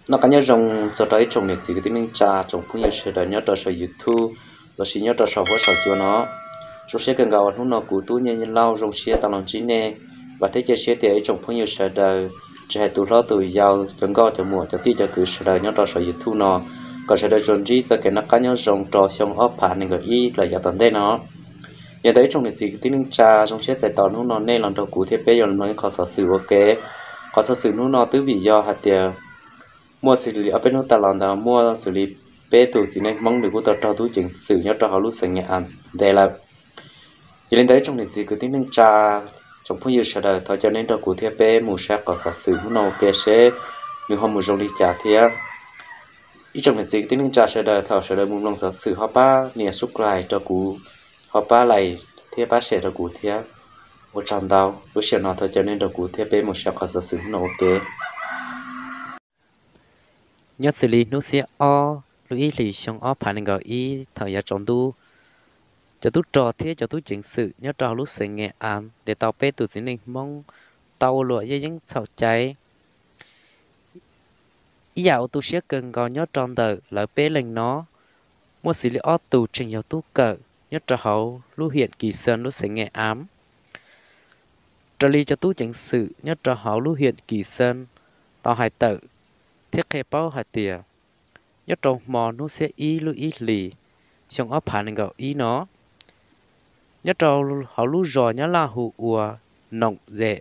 Noj qab nyob zoo txog rau ib tsoom niam txiv kwv tij neej tsa tsoom phooj ywg sawv daws nyob rau saum YouTube lossis nyob rau saum huab saum cua no. Zoo siab kawg nkaus uas hnub no kuv Tub Nyiaj Lauj zoo siab tau los ntsib nej, vam thiab cia siab tias ib tsoom phooj ywg sawv daws, tsis hais tus hlob tus yau, cov nkauj cov muam, cov tij cov kwv sawv daws nyob rau saum YouTube no, kom sawv daws tsuas ntsib txoj kev noj qab nyob zoo rau xyoo ob phav nees nkaum ib lawm yav tom ntej no. Yog ntawd ib tsoom niam txiv kwv tij neej tsa, zoo siab txais tos hnub no nej los nrog kuv thiab peb yuav mloog ib qhov xov xwm ua ke. Qhov xov xwm hnub no twb vim yog hais tias muaj xws li ob peb hnub tas los ntawd muaj xws li peb tus txiv neej Hmoob nws kuj tau raug tub ceev xwm nyob rau hauv lub xeev Nge As ntes lawm. Yog li ntawd ib tsoom niam txiv kwv tij neej tsa, tsoom phooj ywg sawv daws, thov caw nej nrog kuv thiab peb mus saib qhov xov xwm hnub no ua ke seb nws ho mus zoo li cas thiab. Ib tsoom niam txiv kwv tij neej tsa sawv daws, thaum sawv daws mus mloog xov xwm ho pab nias subscribe rau kuv, ho pab like thiab pab share rau kuv thiab. Ua tsaug ntau. Lub sij hawm no thov caw nej nrog kuv thiab peb mus saib qhov xov xwm hnub no ua ke. Nyob xws li hnub xiab ob lub ib hlis xyoo ob phav nees nkaum ib thaum yav tsaus ntuj, cov tub rog thiab cov tub ceev xwm nyob rau hauv lub xeev Nge As ntes tau peb tus txiv neej Hmoob tau ua luam yeej yeeb txhaum cai. Ib yam uas tu siab kawg nkaus nyob rau ntawm lawv peb leeg no, muaj xws li ob tug tseem yog tub kawm nyob rau hauv lub hiam Kis Xees lub xeev Nge As. Raws li cov tub ceev xwm nyob rau hauv lub hiam Kis Xees tau hais tawm thiab qhia paub hais tias, nyob rau hmo hnub xiab ib lub ib hlis xyoo ob phav nees nkaum ib no, nyob rau hauv lub zos Nyab Laj hu ua Noom Zem,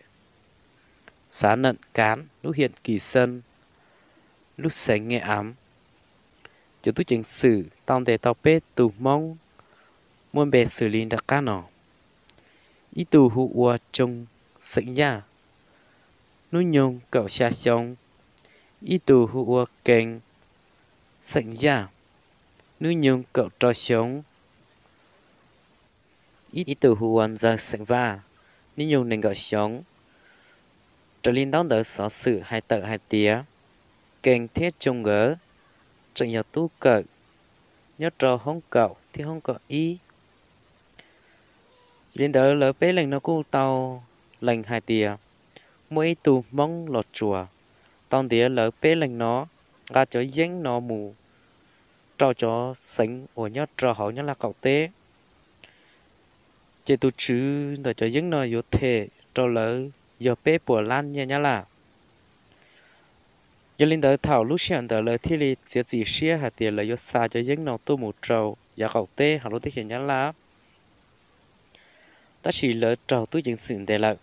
xav Neem Kav, lub hiam Kis Xees, lub xeev Nge As, cov tub ceev xwm tau ntes tau peb tus Hmoob muaj npe xws li nram qab no. Ib tug hu ua Tsoo xeem Yaj, hnub nyoog kaum xya xyoo. Ib tug hu ua Kees xeem Yaj, hnub nyoog kaum rau xyoo. Ib tug hu ua Ntxawg xeem Vaj, hnub nyoog nees nkaum xyoo. Raws li ntaub ntawv xov xwm hais tawm hais tias, Kees thiab Tsoo nkawd tseem yog tub kawm nyob rau hoob kaum thiab hoob kaum ib. Yog li ntawd lawv peb leeg no kuj tau lees hais tias muaj ib tug Hmoob los tsuas tau ntiav lawv peb leeg no nqa cov yeeb no mus rau cov xeev uas nyob rau hauv Nyab Laj qaum teb. Ces tus tswv ntawm cov yeeb no yuav them rau lawv yog peb puas lab nyiaj Nyab Laj. Yog li ntawd thaum lub sij hawm ntawd lawv thiaj li txiav txim siab hais tias lawv yuav xa cov yeeb no tuaj mus rau yav qaum teb hauv lub teb chaws Nyab Laj. Tab sis lawv raug tub ceev xwm ntes lawm.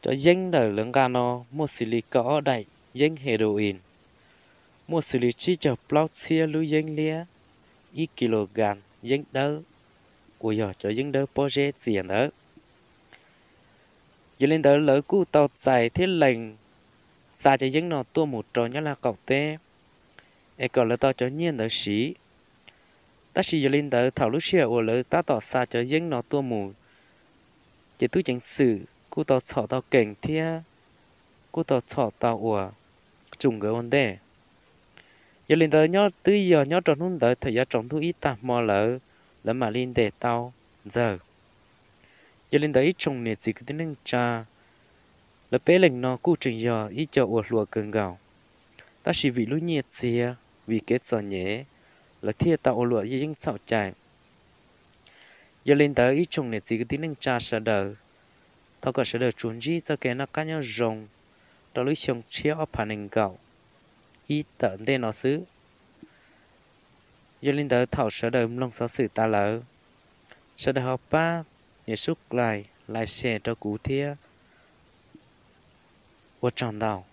Cov yeeb ntawm lawv nqa no muaj xws li kaum ob daim yeeb heroin, muaj xws li tsib caug plaub txhiab lub yeeb liab, ib kis lus kas yeeb dawb, uas yog cov yeeb dawb pob zeb txias ntawd. Yog li ntawd lawv kuj tau txais thiab lees xa cov yeeb no tuaj mus rau Nyab Laj qaum teb, es kom lawv tau cov nyiaj ntawd siv. Tab sis yog li ntawd thaum lub sij hawm uas lawv tab tom xa cov yeeb no tuaj mus, ces tub ceev xwm kuj tau txhom tau Kees thiab kuj tau txhom tau uas Tsoo nkawd ua ntej. Yog li ntawd nyob twb yog nyob rau hnub ntawd thaum yav tsaus ntuj ib tag hmo lawv, lawv mam li ntes tau Ntxawg. Yog li ntawd ib tsoom niam txiv kwv tij neej tsa, lawv peb leeg no kuj tseem yog ib co uas hluas kawg nkaus, tab sis vim lub nyiaj txiag, vim kev txom nyem, lawv thiaj tau ua luam yeej yeeb txhaum cai. Yog li ntawd ib tsoom niam txiv kwv tij neej tsa sawv daws, thov kom sawv daws tsuas ntsib txoj kev noj qab nyob zoo rau lub xyoo tshiab ob phav nees nkaum ib tom ntej no xwb. Yog li ntawd thaum sawv daws mloog xov xwm tas lawm, sawv daws ho pab nias subscribe, like, share rau kuv thiab. Ua tsaug ntau.